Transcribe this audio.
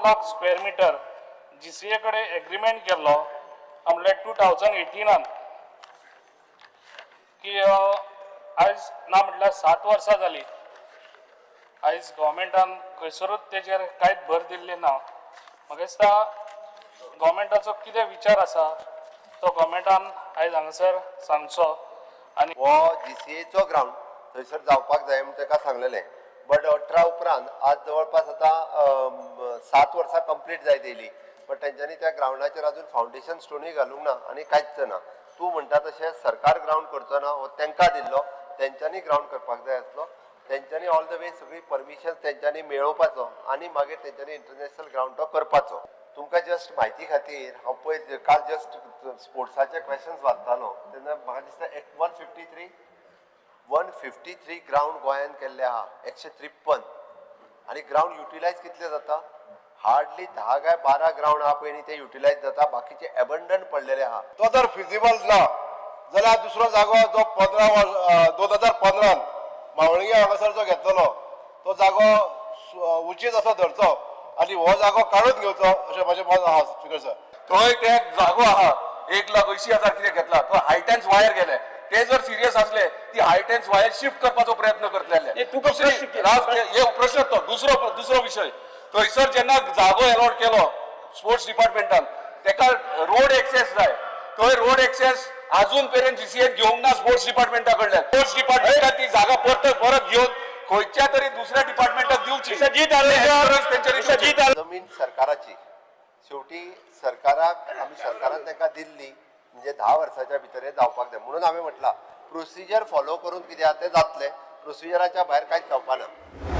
1 lakh square meter GCA कडेन agreement केल्लो, म्हणल्यार 2018नान की आयज ना म्हटल्यार 7 वर्सां जालीं, आयज गोवोरमेंटान खंयसरूच तेजेर कांयच भर दिल्ली ना. म्हाका दिसता गोवोरमेंटाचो कितें विचार आसा तो गोवोरमेंटान आयज हांगासर सांगचो आनी हो जीसीएचो ग्रावंड थंयसर जावपाक जाय म्हूण ताका सांगलेलें, बट 18 उपरांत आज जवळपास आतां 7 वर्सां कंप्लीट जायत येयली, बट तेंच्यांनी त्या ग्रावंडाचेर अजून फावंडेशन स्टोनूय घालूंक ना आनी कांयच ना. तूं म्हणटा तशें सरकार ग्रावंड करचो ना. हो तेंकां दिल्लो, तेंच्यांनी ग्रावंड करपाक जाय आसलो. तेंच्यांनी ऑल the way सगळी परमिशन तेंच्यांनी मेळोवपाचो आनी मागीर तेंच्यांनी इंटरनॅशनल ग्रावंड तो करपाचो. तुमकां जस्ट म्हायती खातीर, हांव पळय काल जस्ट स्पोर्ट्साचे क्वेशन्स वाचतालो तेन्ना म्हाका दिसता एक 153 ground गोंयान केल्ले आहा, 153. आनी ग्रावंड युटिलायज कितले जाता? हार्डली 10 काय 12 ग्रावंड आहा पळय न्ही, ते युटिलायज जाता. बाकीचे एबंडन पडलेले आहा. तो जर फिजिबल ना जाल्यार दुसरो जागो जो 15 वर्स 2015न मावळिंगे हांगासर जो घेतलेलो तो जागो उचीत असो धरचो आनी हो जागो काडून घेवचो अशें म्हाजें मत आहा, स्पिकर सर. थंय ते जागो आहा, 1,80,000 कितें घेतला, तो हायटेन्स वायर गेले. ते जर सिरियस असले, ती हायटेन्स वायर शिफ्ट करपाचो प्रयत्न करतले. नाही, तुका दुसरी प्रश्न हे प्रश्न तो दुसरो दुसरो विशय, थंयसर जेन्ना जागो एलॉट केलो स्पोर्ट्स डिपार्टमेंटान, तेका रोड एक्सेस जाय. थंय रोड एक्सेस अजून मेरेन जीसीएन घेवंक ना स्पोर्ट्स डिपार्टमेंटा कडल्यान. स्पोर्ट्स डिपार्टमेंटान ती जागा परत परत घेवन खंयच्या तरी दुसऱ्या डिपार्टमेंटाक दिवची. सजीत आर्लेकर. तेंच्यांनी. सजीत जमीन सरकाराची. शेवटी सरकाराक आमी सरकारान तांकां दिल्ली, म्हणजे 10 वर्साच्या भितर हें जावपाक जाय म्हणून हांवें म्हटलां. प्रोसिजर फॉलो करून कितें आहा तें जातलें, प्रोसिजराच्या भायर कांयच जावपा ना.